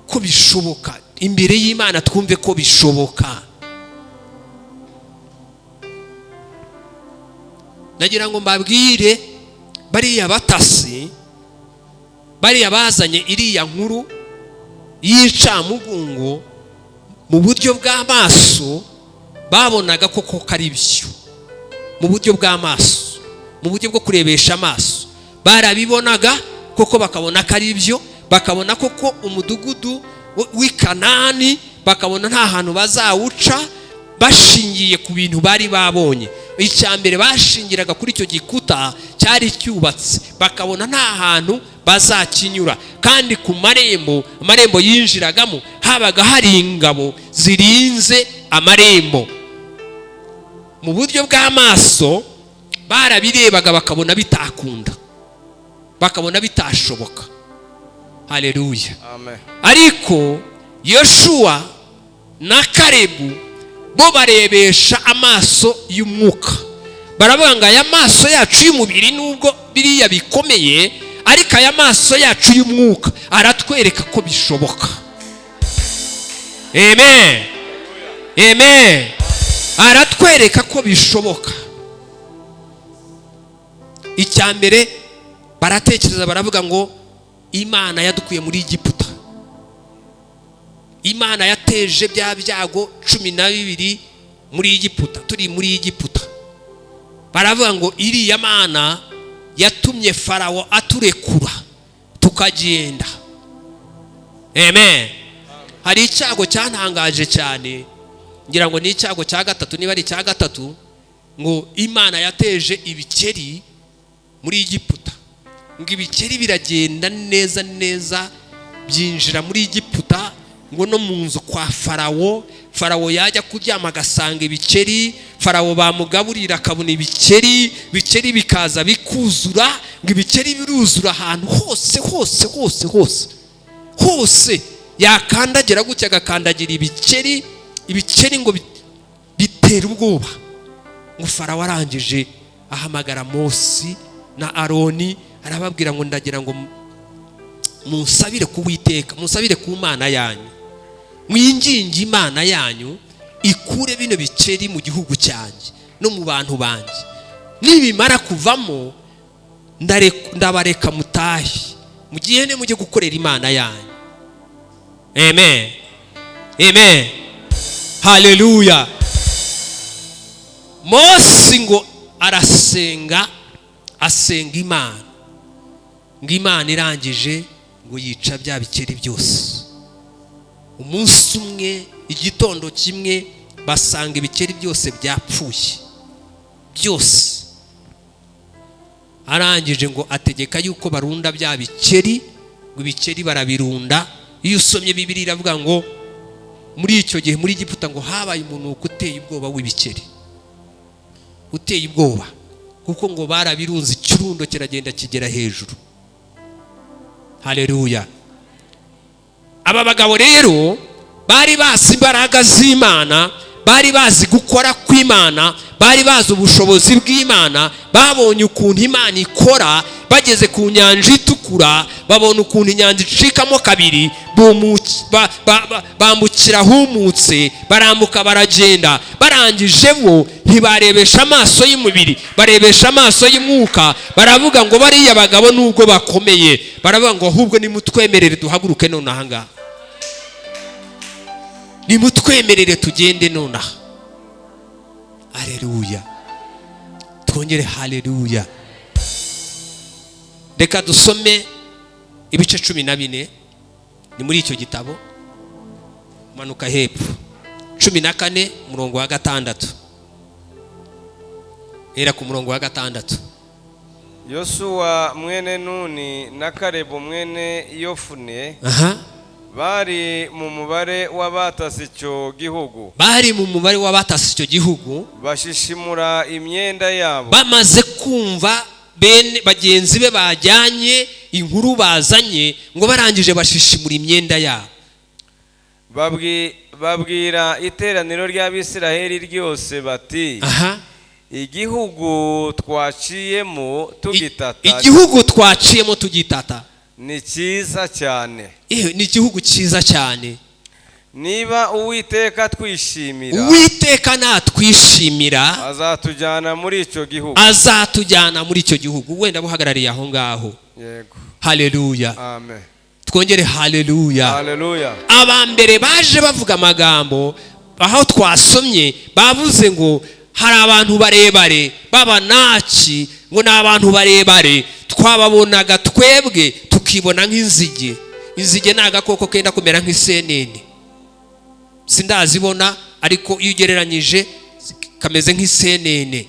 ko bishoboka imbere y'Imana, twumve ko bishoboka. Nagira ngo mbabwire, bariya batasi, bariya bazanye iriya nkuru y'incamugongo, mu buryo bw'amaso babonaga koko ko ari byo. Mu buryo bw'amaso, mu buryo bwo kurebesha amaso, barabibonaga koko, bakabona ko ari byo, bakabona koko umudugudu w'i Kanani, bakabona nta hantu bazawuca, bashingiye ku bintu bari babonye. Icya mbere bashingiraga kuri icyo gikuta cyari cyubatse, bakabona nta hantu bazakinyura, kandi ku marembo, amarembo yinjiragamo habaga hari ingabo zirinze amarembo. Mu buryo bw'amaso barabirebaga bakabona bitakunda, bakabona bitashoboka. Haleluya. Amen. Ariko Yoshuwa na Karebu bo barebesha amaso y'umwuka, baravuga ngo aya maso yacu y'umubiri nubwo biriya bikomeye, ariko aya maso yacu y'umwuka aratwereka ko bishoboka. Amen, amen. Aratwereka ko bishoboka. Icya mbere baratekereza, baravuga ngo Imana yadukuye muri Egiputa, Imana yateje bya byago 12 muri Egiputa, turi muri Egiputa. Baravuga ngo iriya Mana yatumye Farawo aturekura tukagenda. Amen. Hari icyago cyantangaje cyane, ngira ngo ni icyago cya gatatu, niba ari icya gatatu, ngo Imana yateje ibikeri muri Egiputa, ngo ibikeri biragenda neza neza byinjira muri Egiputa, ngo no mu nzu kwa Farawo. Farawo yajya kuryama agasanga ibikeri, Farawo bamugaburira akabona ibikeri, ibikeri bikaza bikuzura, ngo ibikeri biruzura ahantu hose hose hose hose hose, yakandagira gutya agakandagira ibikeri, ibikeri ngo bitera ubwoba. Ngo Farawo arangije ahamagara Mose na Aroni, arababwira ngo ndagira ngo munsabire ku Uwiteka, munsabire ku Mana yanyu, mwinginge Imana yanyu ikure bino bikeri mu gihugu cyanjye no mu bantu banjye. Nibimara kuvamo ndabareka mutahe, mugende mujye gukorera Imana yanyu. Amen, amen, haleluya. Mose ngo arasenga, asenga Imana, ngo Imana irangije ngo yica bya bikeri byose. Umunsi umwe, igitondo kimwe, basanga ibikeri byose byapfuye byose. Arangije ngo ategeka yuko barunda bya bikeri, ngo ibikeri barabirunda. Iyo usomye Bibiliya iravuga ngo muri icyo gihe muri Egiputa ngo habaye umunuko uteye ubwoba w'ibikeri, uteye ubwoba, kuko ngo barabirunze, ikirundo kiragenda kigera hejuru. Haleluya. Aba bagabo rero bari bazi imbaraga z'Imana, bari bazi gukora kw'Imana, bari bazi ubushobozi bw'Imana, babonye ukuntu Imana ikora. Bageze ku nyanja itukura, babona ukuntu inyanja icikamo kabiri, bambukira ahumutse, barambuka baragenda. Barangije bo ntibarebesha amaso y'umubiri, barebesha amaso y'umwuka. Baravuga ngo bariya bagabo nubwo bakomeye, baravuga ngo ahubwo nimutwemerere duhaguruke nonaha ngaha, nimutwemerere tugende nonaha. Haleluya. Twongere haleluya. Reka dusome ibice 14, ni muri icyo gitabo, manuka hepfo 14 umurongo wa 6. Hera ku murongo wa 6. Yosuwa mwene Nuni na Kalebu mwene Yofune bari mu mubare w'abatasi icyo gihugu. Bari mu mubare w'abatasi icyo gihugu. Bashishimura imyenda yabo. Bamaze kumva bene bagenzi be bajyanye inkuru bazanye, ngo barangije bashishimura imyenda yabo. Babwira iteraniro ry'Abisiraheli ryose bati: Igihugu twaciyemo tugitata, Igihugu twaciyemo tugitata ni cyiza cyane. Ni igihugu cyiza cyane. Niba Uwiteka twishimira, Uwiteka natwishimira, azatujyana muri icyo gihugu. Azatujyana muri icyo gihugu. Wenda buhagarariye aho ngaho. Yego. Haleluya. Amen. Twongere haleluya. Haleluya. Aba mbere baje bavuga amagambo aho twasomye, bavuze ngo hari abantu barebare b'Abanaki, ngo ni abantu barebare, twababonaga twebwe tukibona nk'inzige. Inzige ni agakoko kenda kumera nk'isenene, sindazibona, ariko iyo ugereranyije kameze nk'isenene.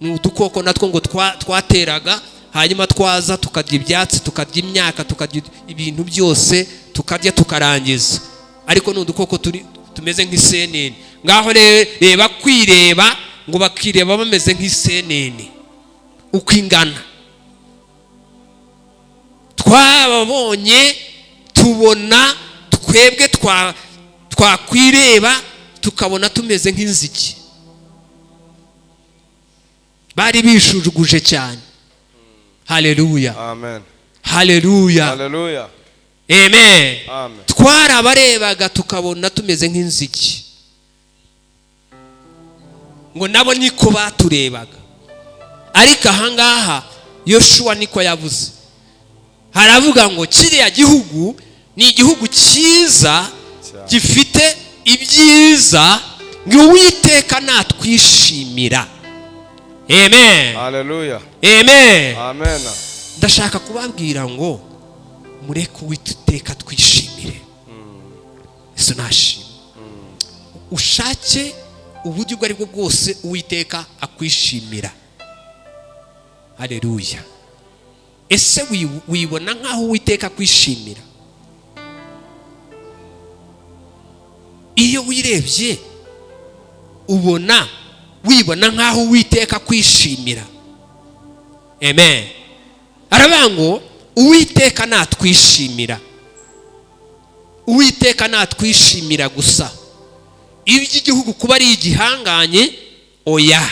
Ni udukoko natwo ngo twateraga, hanyuma twaza tukarya ibyatsi, tukarya imyaka, tukarya ibintu byose, tukarya tukarangiza, ariko ni udukoko tumeze nk'isenene. Ngaho reba kwireba, ngo bakireba bameze nk'isenene uko ingana. Twababonye tubona twebwe twakwireba tukabona tumeze nk'inzige. Bari bishujuguje cyane. Haleluya. Amen. Haleluya. Haleluya. Amen. Amen. Twarabarebaga tukabona tumeze nk'inzige, ngo nabo niko baturebaga. Ariko ahangaha Yoshuwa niko yavuze, haravuga ngo kiriya gihugu ni igihugu cyiza gifite ibyiza, ngo Uwiteka natwishimira. Amen. Haleluya. Amen. Amen. Ndashaka kubabwira ngo mureke Uwiteka twishimire. Yesu nashimwe. Ushake uburyo ubwo aribwo bwose Uwiteka akwishimira. Haleluya. Ese wibona nkaho Uwiteka akwishimira? Iyo wirebye ubona wibona nkaho Uwiteka akwishimira. Amen. Aravuga ngo Uwiteka natwishimira. Uwiteka natwishimira gusa. Iby'igihugu kuba ari igihanganye, oya.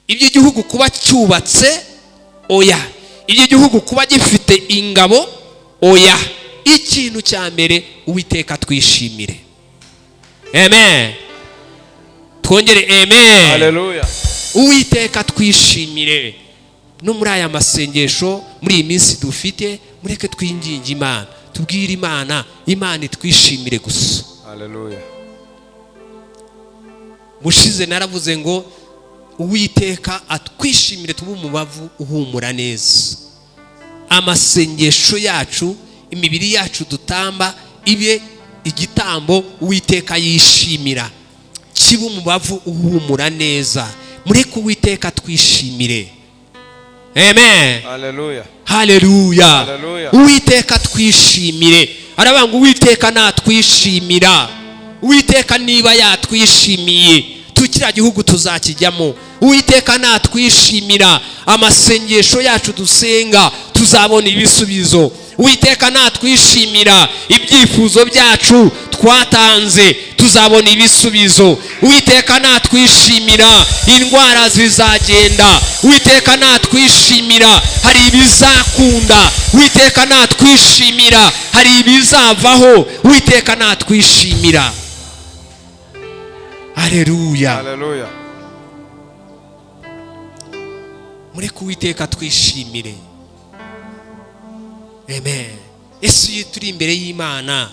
Iby'igihugu kuba cyubatse, oya. Iby'igihugu kuba gifite ingabo, oya. Ikintu cya mbere Uwiteka twishimire. Amen. Twongere amen. Haleluya. Uwiteka twishimire. No muri aya masengesho, muri iyi minsi dufite, mureke twinginge Imana, tubwire Imana, Imana itwishimire gusa. Haleluya. Mushize naravuze ngo Uwiteka atwishimire, tube umubavu uhumura neza. Amasengesho yacu, imibiri yacu dutamba ibe igitambo Uwiteka yishimira, kibe umubavu uhumura neza. Mureke Uwiteka twishimire. Amen. Haleluya. Haleluya. Haleluya. Uwiteka twishimire. Aravuga ngo Uwiteka natwishimira. Uwiteka niba yatwishimiye, tukira gihugu tuzakijyamo. Uwiteka natwishimira, amasengesho yacu dusenga tuzabona ibisubizo. Uwiteka natwishimira, ibyifuzo byacu twatanze tuzabona ibisubizo. Uwiteka natwishimira, indwara zizagenda. Uwiteka natwishimira, hari ibizakunda. Uwiteka natwishimira, hari ibizavaho. Uwiteka natwishimira. Haleluya. Haleluya. Mureke Uwiteka twishimire. Amen. Ese iyo turi imbere y'Imana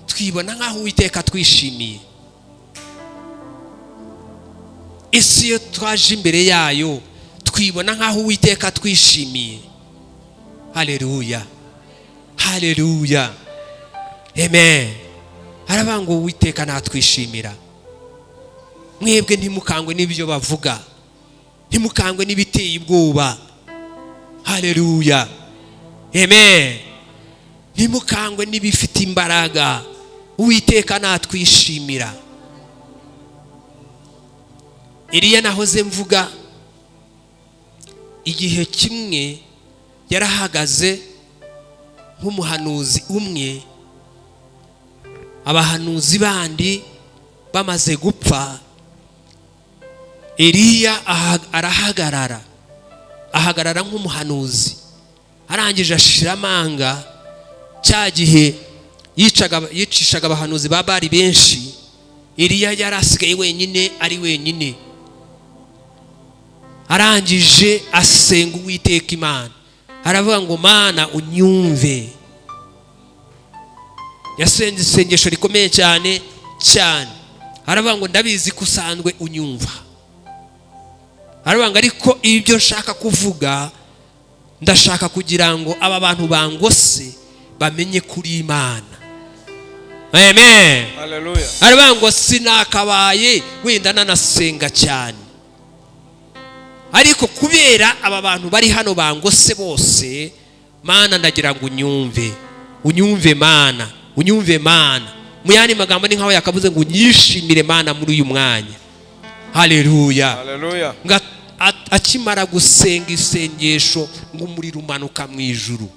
twibona nkaho Uwiteka twishimiye? Ese iyo twaje imbere yayo twibona nkaho Uwiteka twishimiye? Haleluya. Haleluya. Amen. Aravuga ngo Uwiteka natwishimira. Mwebwe ntimukangwe n'ibyo bavuga, Ntimukangwe n'ibiteye ubwoba. Haleluya, amen. Ntimukangwe n'ibifite imbaraga. Uwiteka natwishimira. Eliya nahoze mvuga, igihe kimwe yarahagaze nk'umuhanuzi umwe, abahanuzi bandi bamaze gupfa. Eliya arahagarara, ahagarara nk'umuhanuzi, arangije ashira amanga. Cya gihe yicishaga abahanuzi ba Bali benshi, Eliya yari asigaye wenyine, ari wenyine. Arangije asenga Uwiteka Imana, aravuga ngo Mana unyumve. Yasenze isengesho rikomeye cyane cyane, aravuga ngo ndabizi ko usanzwe unyumva. Aravuga ngo ariko ibyo nshaka kuvuga, ndashaka kugira ngo aba bantu bangose bamenye kuri Imana. Amen. Haleluya. Aravuga ngo sinakabaye wenda nanasenga cyane, ariko kubera aba bantu bari hano bangose bose, Mana ndagira ngo unyumve, unyumve Mana, unyumve Mana. Mu yandi magambo ni nkaho yakavuze ngo unyishimire Mana muri uyu mwanya. Haleluya. Haleluya. Nga akimara gusenga isengesho ngo umuriro umanuka mu ijuru.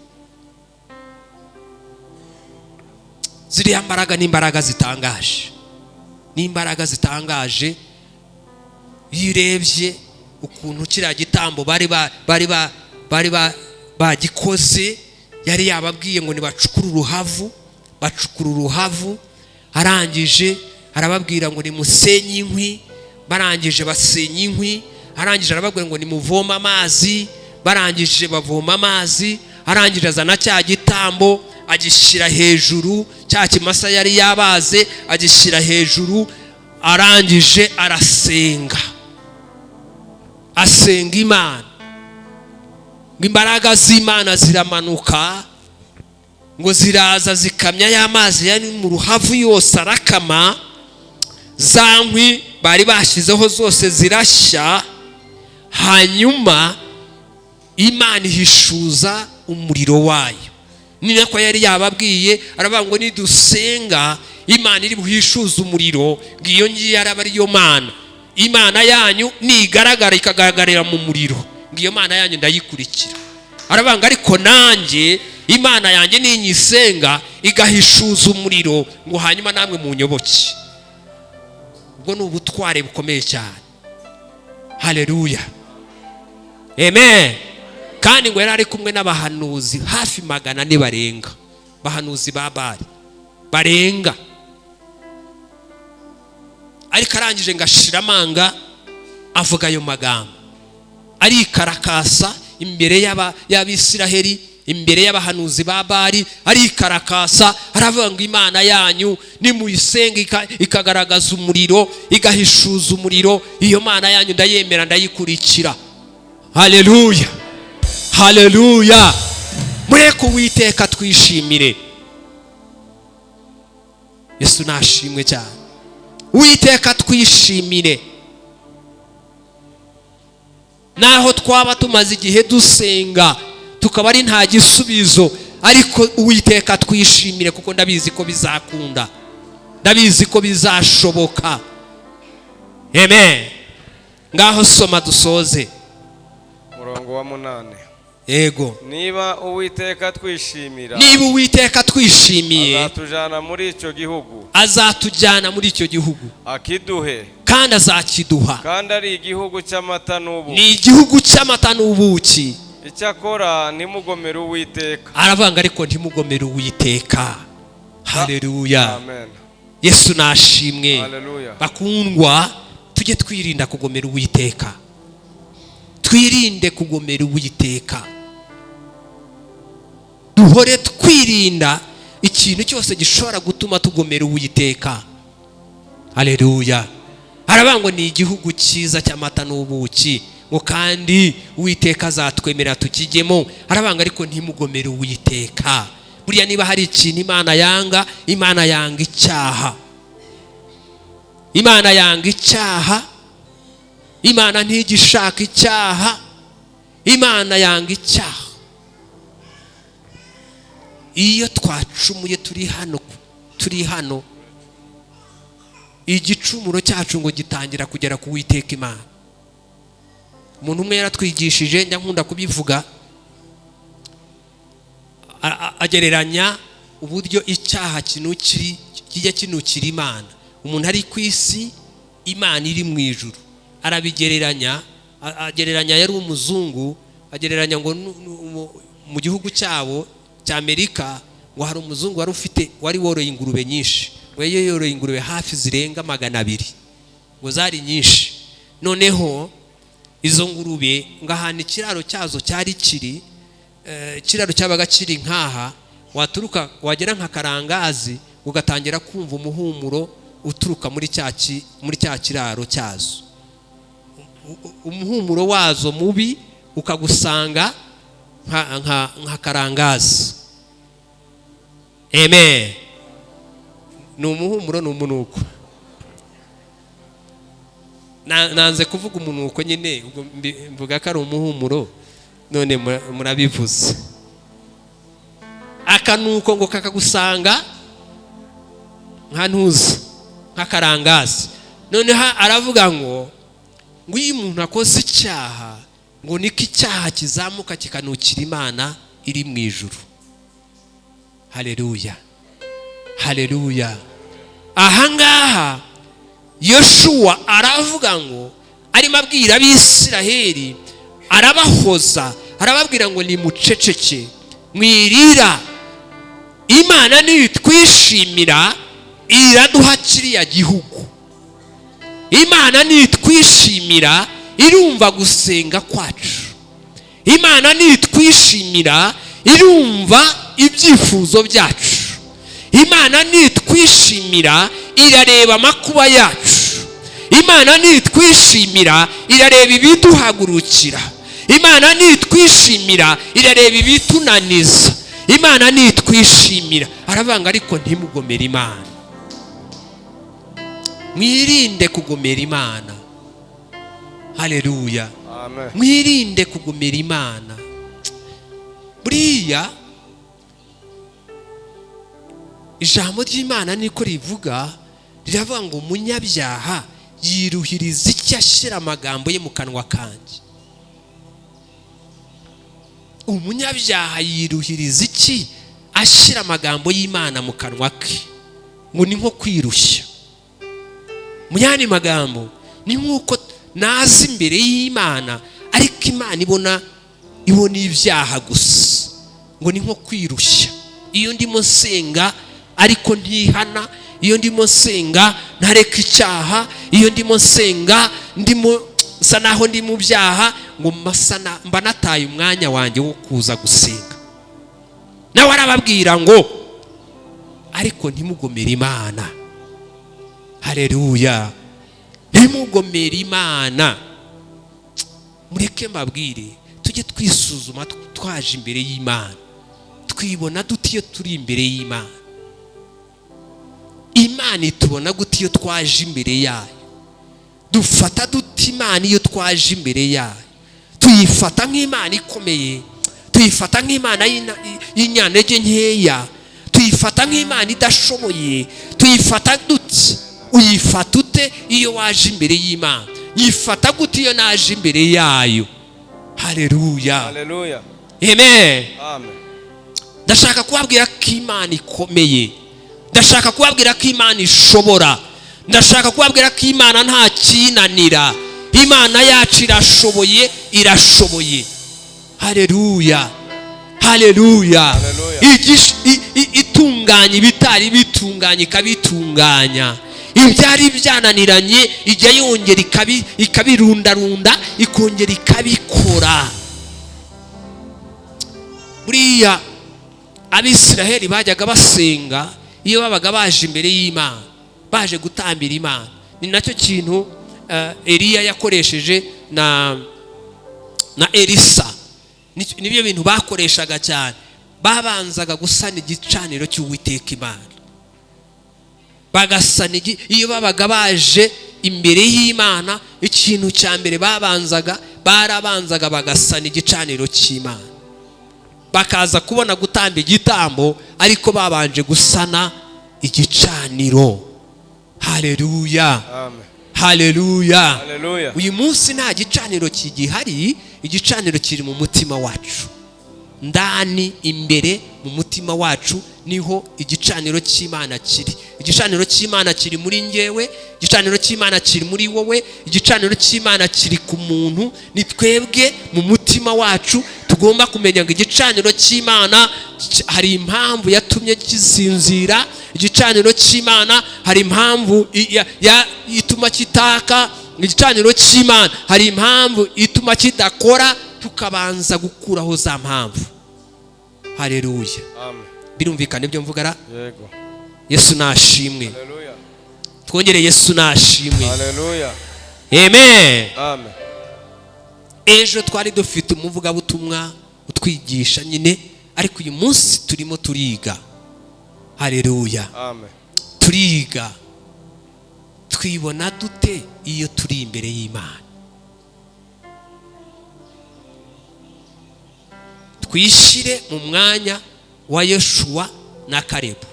Ziriya mbaraga ni imbaraga zitangaje, ni imbaraga zitangaje. Iyo urebye ukuntu kiriya gitambo bari bagikoze, yari yababwiye ngo nibacukure uruhavu, bacukura uruhavu. Arangije arababwira ngo nimusenye inkwi, barangije basenya inkwi. Arangije arababwira ngo nimuvome amazi, barangije bavoma amazi. Arangije azana cya gitambo agishyira hejuru, cya kimasa yari yabaze agishyira hejuru. Arangije arasenga, asenga Imana, ngo imbaraga z'Imana ziramanuka, ngo ziraza zikamya ya mazi yari mu ruhavu yose arakama, za nkwi bari bashyizeho zose zirashya. Hanyuma Imana ihishuza umuriro wayo. Ni nako yari yababwiye, aravuga ngo nidusenga Imana iri buhishuze umuriro, ngo iyo ngiyo araba ariyo Mana. Imana yanyu nigaragara ikagaragarira mu muriro, ngo iyo Mana yanyu ndayikurikira. Aravuga ngo ariko nanjye Imana yanjye ninyisenga igahishuza umuriro, ngo hanyuma namwe munyoboke. Ubwo ni ubutware bukomeye cyane. Haleluya, amen. Kandi ngo yari ari kumwe n'abahanuzi hafi 400 barenga, bahanuzi ba Bali barenga. Ariko arangije ngo ashira amanga avuga ayo magambo, arikarakasa imbere y'Abisiraheli, imbere y'abahanuzi ba Bali, arikarakasa aravuga ngo Imana yanyu nimuyisenga ikagaragaza umuriro, igahishuza umuriro, iyo Mana yanyu ndayemera, ndayikurikira. Haleluya, haleluya. Mureke Uwiteka twishimire. Yesu nashimwe cyane. Uwiteka twishimire. Naho twaba tumaze igihe dusenga tukaba ari nta gisubizo, ariko Uwiteka twishimire, kuko ndabizi ko bizakunda, ndabizi ko bizashoboka. Amen. Ngaho soma dusoze. Murongo wa 8. Yego. Niba Uwiteka twishimira, niba Uwiteka twishimiye, azatujyana muri icyo gihugu, azatujyana muri icyo gihugu, akiduhe, kandi azakiduha, kandi ari igihugu cy'amata n'ubuki, ni igihugu cy'amata n'ubuki. Icyakora ntimugomere Uwiteka. Aravuga ariko ntimugomere Uwiteka. Haleluya. Amen. Yesu nashimwe. Haleluya. Bakundwa, tujye twirinda kugomera Uwiteka, twirinde kugomera Uwiteka, duhore twirinda ikintu cyose gishobora gutuma tugomera Uwiteka. Haleluya. Aravuga ngo ni igihugu cyiza cy'amata n'ubuki, ngo kandi Uwiteka azatwemerera tukijyemo. Aravuga ariko ntimugomere Uwiteka. Buriya niba hari ikintu Imana yanga, Imana yanga icyaha. Imana yanga icyaha. Imana ntigishaka icyaha. Imana yanga icyaha. Iyo twacumuye turi hano, igicumuro cyacu ngo gitangira kugera ku Witeka Imana. Umuntu umwe yaratwigishije, njya nkunda kubivuga, agereranya uburyo icyaha kinukiri, kijya kinukira Imana. Umuntu ari ku isi, Imana iri mu ijuru. Arabigereranya, agereranya, yari umuzungu, agereranya ngo mu gihugu cyabo cya Amerika ngo hari umuzungu wari ufite, wari woroye ingurube nyinshi. Ngo yari yoroye ingurube hafi zirenga 200, ngo zari nyinshi. Noneho izo ngurube ngo ahantu ikiraro cyazo cyari kiri, ikiraro cyabaga kiri nkaha, waturuka wagera nka Karangazi ugatangira kumva umuhumuro uturuka muri cya kiraro cyazo. Umuhumuro wazo mubi ukagusanga nka Karangazi. Amen. Ni umuhumuro, ni umunuko. Nanze kuvuga umunuko nyine, ubwo mvuga ko ari umuhumuro. None murabivuze. Akanuko ngo kakagusanga nka ntuzi, nk'akarangazi. Noneho aravuga ngo iyo umuntu akoze icyaha, ngo niko icyaha kizamuka kikanukira Imana iri mu ijuru. Haleluya, haleluya! Ahangaha Yoshuwa aravuga ngo arimo abwira Abisiraheli, arabahoza, arababwira ngo nimuceceke, mwirira, Imana nitwishimira iraduha kiriya gihugu. Imana nitwishimira irumva gusenga kwacu. Imana nitwishimira irumva ibyifuzo byacu. Imana nitwishimira irareba amakuba yacu. Imana nitwishimira irareba ibiduhagurukira. Imana nitwishimira irareba ibitunaniza. Imana nitwishimira. Aravanga, ariko ntimugomere Imana, mwirinde kugomera Imana. Haleluya! Amen. Mwirinde kugomera Imana. Buriya ijambo ry'Imana niko rivuga, riravuga ngo umunyabyaha yiruhiriza icyo ashyira amagambo ye mu kanwa kanjye. Umunyabyaha yiruhiriza iki ashyira amagambo y'Imana mu kanwa ke? Ngo ni nko kwirushya. Mu yandi magambo, ni nk'uko naza imbere y'Imana ariko Imana ibona ibyaha gusa. Ngo ni nko kwirushya. Iyo ndimo nsenga ariko ntihana, iyo ndimo nsenga ntareka icyaha, iyo ndimo nsenga ndimo nsa naho ndi mu byaha, ngo mba nataye umwanya wanjye wo kuza gusenga. Nawe arababwira ngo ariko ntimugomere Imana. Hareruya! Ntimugomere Imana. Mureke mbabwire, tujye twisuzuma twaje imbere y'Imana. Twibona dute iyo turi imbere y'Imana? Imana itubona gute iyo twaje imbere yayo? Dufata dute Imana iyo twaje imbere yayo? Tuyifata nk'Imana ikomeye? Tuyifata nk'Imana y'inyantege nkeya? Tuyifata nk'Imana idashoboye? Tuyifata dute? Uyifata ute iyo waje imbere y'Imana? Nyifata gute iyo naje imbere yayo? Hareruya! Haleluya. Amen. Amen. Ndashaka kubabwira ko Imana ikomeye. Ndashaka kubabwira ko Imana ishobora. Ndashaka kubabwira ko Imana nta kinanira. Imana yacu irashoboye, irashoboye. Hareruya, hareruya! Haleluya. Itunganya ibitari bitunganye, ikabitunganya. Ibyari byananiranye ijya yongera ikabirundarunda, ikongera ikabikora. Buriya Abisiraheli bajyaga basenga, iyo babaga baje imbere y'Imana baje gutambira Imana. Ni nacyo kintu Eliya yakoresheje na Elisa. Nibyo bintu bakoreshaga cyane. Babanzaga gusana igicaniro cy'Uwiteka Imana, bagasana iyo babaga baje imbere y'Imana. Ikintu cya mbere babanzaga, barabanzaga bagasana igicaniro cy'Imana, bakaza kubona gutamba igitambo, ariko babanje gusana igicaniro. Haleluya. Amen. Haleluya. Haleluya. Uyu munsi nta gicaniro kigihari, igicaniro kiri mu mutima wacu ndani, imbere mu mutima wacu niho igicaniro cy'Imana kiri. Igicaniro cy'Imana kiri muri njyewe, igicaniro cy'Imana kiri muri wowe, igicaniro cy'Imana kiri ku muntu. Ni twebwe mu mutima wacu tugomba kumenya ngo igicaniro cy'Imana hari impamvu yatumye kisinzira, igicaniro cy'Imana hari impamvu ituma kitaka, igicaniro cy'Imana hari impamvu ituma kidakora, tukabanza gukuraho za mpamvu. Haleluya. Amen. Birumvikana ibyo mvuga ra? Yego. Yesu nashimwe. Haleluya. Twongere, Yesu nashimwe. Haleluya. Amen. Amen. Ejo twari dufite umuvugabutumwa utwigisha nyine, ariko uyu munsi turimo turiga. Haleluya. Amen. Turiga twibona dute iyo turi imbere y'Imana. Twishyire mu mwanya wa Yoshuwa na Kalebu,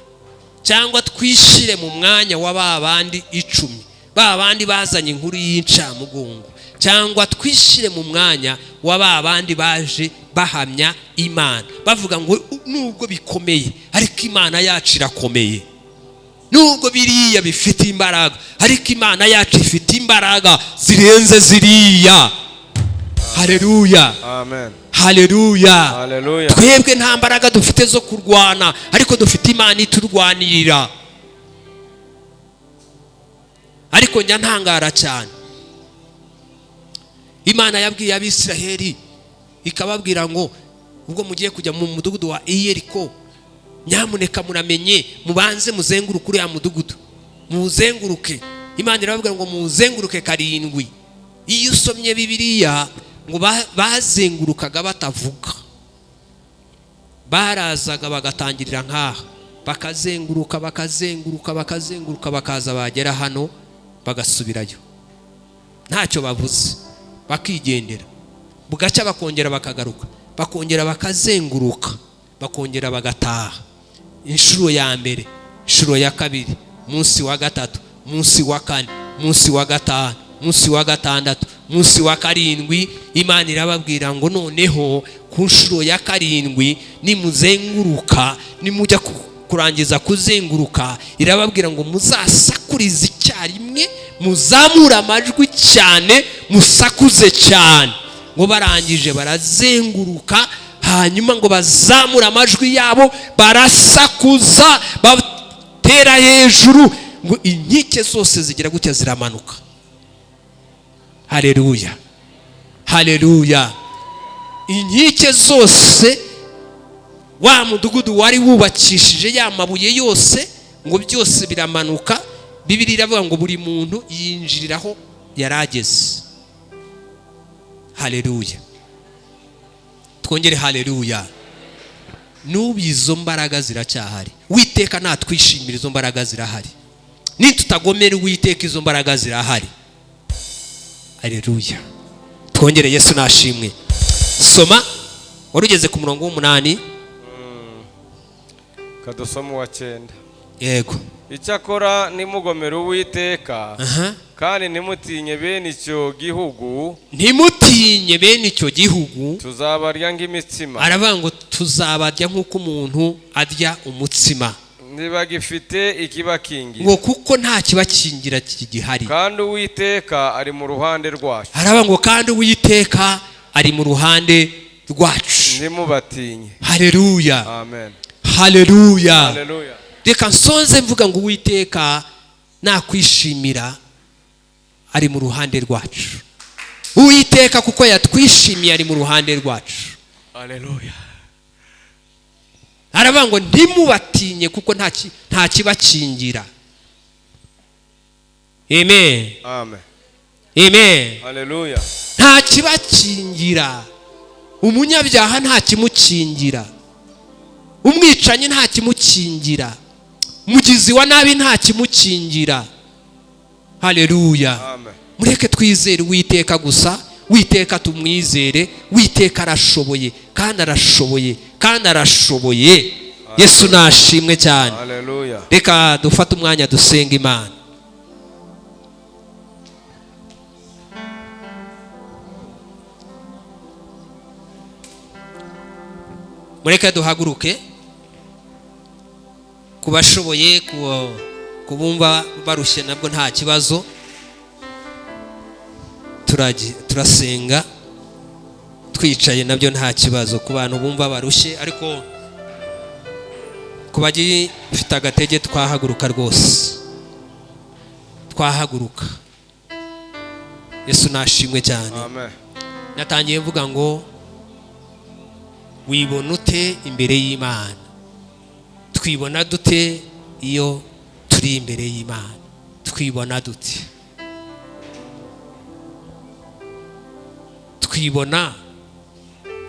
cyangwa twishyire mu mwanya wa ba bandi 10, ba bandi bazanye inkuru y'incamugongo, cyangwa twishyire mu mwanya wa ba bandi baje bahamya Imana bavuga ngo nubwo bikomeye ariko Imana yacu irakomeye, nubwo biriya bifite imbaraga ariko Imana yacu ifite imbaraga zirenze ziriya. Haleluya. Amen. Haleluya. Haleluya. Twebwe nta mbaraga dufite zo kurwana, ariko dufite Imana iturwanirira. Ariko njya ntangara cyane, Imana yabwiye Abisiraheli ikababwira ngo ubwo mugiye kujya mu mudugudu wa Yeriko, nyamuneka muramenye mubanze muzenguruke uriya mudugudu, muzenguruke. Imana irababwira ngo muzenguruke 7. Iyo usomye Bibiliya ngo bazengurukaga batavuga, barazaga bagatangirira nkaha, bakazenguruka bakazenguruka bakazenguruka, bakaza bagera hano bagasubirayo ntacyo bavuze, bakigendera. Bugacya bakongera bakagaruka, bakongera bakazenguruka, bakongera bagataha. Inshuro ya mbere, inshuro ya kabiri, munsi wa gatatu, munsi wa kane, munsi wa gatanu, munsi wa gatandatu, munsi wa 7. Imana irababwira ngo noneho ku nshuro ya 7 nimuzenguruka, nimujya kurangiza kuzenguruka, irababwira ngo muzasakurize icyarimwe, muzamure amajwi cyane, musakuze cyane. Ngo barangije barazenguruka, hanyuma ngo bazamure amajwi yabo, barasakuza, batera hejuru, ngo inkike zose zigira gutya ziramanuka. Haleluya. Haleluya. Inkike zose, wa mudugudu wari wubakishije ya mabuye yose, ngo byose biramanuka. Bibiliya iravuga ngo buri muntu yinjiriraho yarageze. Haleluya. Twongere haleluya. N'ubu izo mbaraga ziracyahari. Uwiteka natwishimira, izo mbaraga zirahari. Nitutagomera Uwiteka, izo mbaraga zirahari. Haleluya. Twongere, Yesu nashimwe. Soma, wari ugeze ku murongo w'8. Kadusoma wa 9. Yego. Icyakora nimugomera Uwiteka, kandi ntimutinye bene icyo gihugu, ntimutinye bene icyo gihugu, tuzabarya nk'imitsima. Aravuga ngo tuzabarya nk'uko umuntu arya umutsima. Ntibagifite ikibakingira, ngo kuko nta kibakingira kigihari. Kandi Uwiteka ari mu ruhande rwacu. Aravuga ngo kandi Uwiteka ari mu ruhande rwacu, ntimubatinye. Haleluya. Amen. Haleluya. Haleluya. Reka nsonze mvuga ngo Uwiteka nakwishimira ari mu ruhande rwacu. Uwiteka kuko yatwishimiye ari mu ruhande rwacu. Haleluya. Aravuga ngo ntimubatinye kuko nta kibakingira. Amen. Amen. Amen. Haleluya. Nta kibakingira. Umunyabyaha nta kimukingira, umwicanyi nta kimukingira, mugizi wa nabi nta kimukingira. Haleluya. Amen. Mureke twizere Uwiteka gusa, Uwiteka tumwizere, Uwiteka arashoboye kandi arashoboye kandi arashoboye. Yesu nashimwe cyane. Haleluya. Reka dufate umwanya dusenga Imana. Mureke duhaguruke, kubashoboye, kubumva barushye nabwo nta kibazo. Turasenga twicaye nabyo nta kibazo ku bantu bumva barushye, ariko ku bagifite agatege twahaguruka rwose, twahaguruka. Yesu nashimwe cyane. Amen. Natangiye mvuga ngo wibona ute imbere y'Imana? Twibona dute iyo turi imbere y'Imana? Twibona dute? Twibona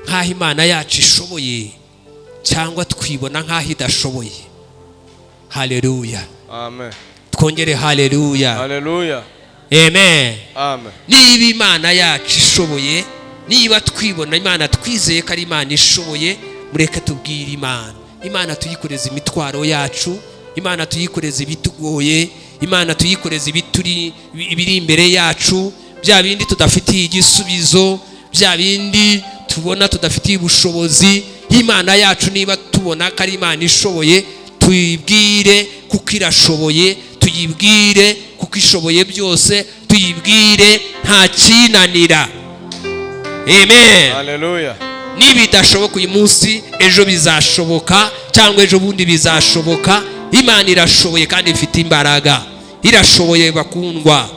nk'aho Imana yacu ishoboye cyangwa twibona nk'aho idashoboye? Haleluya. Amen. Twongere haleluya. Haleluya. Amen. Amen. Niba Imana yacu ishoboye, niba twibona Imana twizeye ko ari Imana ishoboye, mureke tubwire Imana. Imana tuyikoreze imitwaro yacu, Imana tuyikoreze ibitugoye, Imana tuyikoreze ibiri imbere yacu, bya bindi tudafitiye igisubizo, bya bindi tubona tudafitiye ubushobozi. Imana yacu niba tubona ko ari Imana ishoboye, tuyibwire kuko irashoboye, tuyibwire kuko ishoboye byose, tuyibwire nta kinanira. Amen. Haleluya. Nibidashoboka uyu munsi, ejo bizashoboka cyangwa ejo bundi bizashoboka. Imana irashoboye kandi ifite imbaraga, irashoboye bakundwa.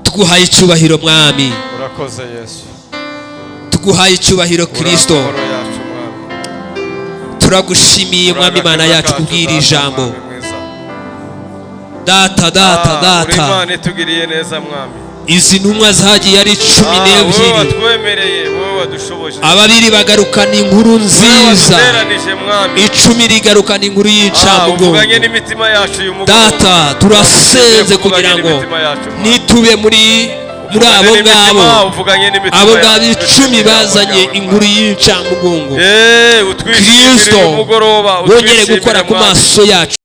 Tuguhaye icyubahiro Mwami. Urakoze Yesu. Tuguhaye icyubahiro Kristo. Turagushimiye Mwami Imana yacu kubwira ijambo. Data, data, data. Imana itugiriye neza Mwami. Izi ntumwa zagiye ari 12. Watwemereye, wowe wadushoboje. Ababiri bagarukana inkuru nziza, 10 rigarukana inkuru y'incamugongo. Data, turasenze kugira ngo nitube muri abo ngabo, abo ngabo 10 bazanye inkuru y'incamugongo. Kristo wongere gukora ku maso yacu.